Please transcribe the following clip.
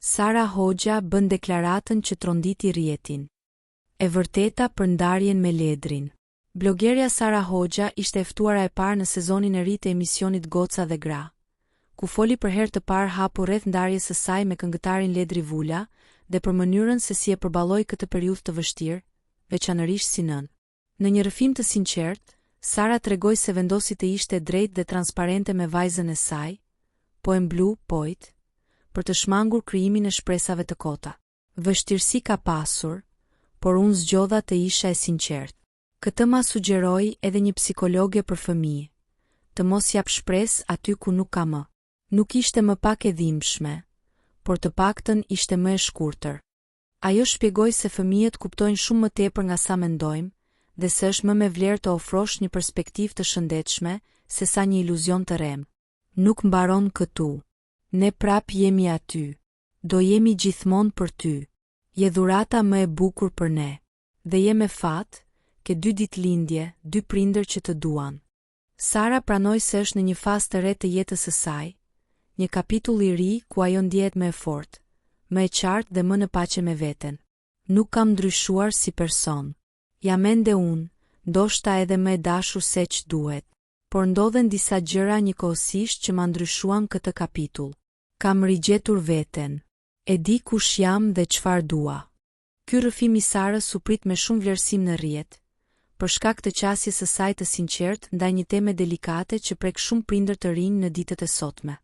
Sara Hoxha bën deklaratën që tronditi rrjetin. E vërteta për ndarjen me Ledrin. Blogerja Sara Hoxha ishte e ftuara e parë në sezonin e ri të emisionit Goca dhe Gra, ku foli për herë të parë hapur rreth ndarjes së saj me këngëtarin Ledri Vula dhe për mënyrën se si e përballoi këtë periudhë të vështirë, veçanërisht si nënë. Në një rrëfim të sinqertë, Sara tregoi se vendosi të ishte e drejtë dhe transparente me vajzën e saj, Poem Blue Poet, për të shmangur krijimin e shpresave të kota. Vështirësi ka pasur, por unë zgjodha të isha e sinqertë. Këtë ma sugjeroi edhe një psikologe për fëmijë, të mos jap shpresë aty ku nuk ka më. Nuk ishte më pak e dhimbshme, por të paktën ishte më e shkurtër. Ajo shpjegoi se fëmijët kuptojnë shumë më tepër nga sa mendojmë dhe se është më me vlerë të ofrosh një perspektivë të shëndetshme sesa një iluzion të rremë. Nuk mbaron këtu. Ne prapë jemi aty. Do jemi gjithmonë për ty. Je dhurata më e bukur për ne. Dhe je me fat, ke dy ditëlindje, dy prindër që të duan. Sara pranoi se është në një fazë të re të jetës së saj, një kapitull i ri ku ajo ndjehet më e fortë, më e qartë dhe më në paqe me veten. Nuk kam ndryshuar si person. Jam ende unë, ndoshta edhe më e dashur seç duhet. Por ndodhen disa gjëra njëkohësisht që ma ndryshuan këtë kapitull. Kam rigjetur veten. E di kush jam dhe çfarë dua. Ky rrëfim i Sarës u prit me shumë vlerësim në rrjet, për shkak të qasjes së saj të sinqertë ndaj një teme delikate që prek shumë prindër të rinj në ditët e sotme.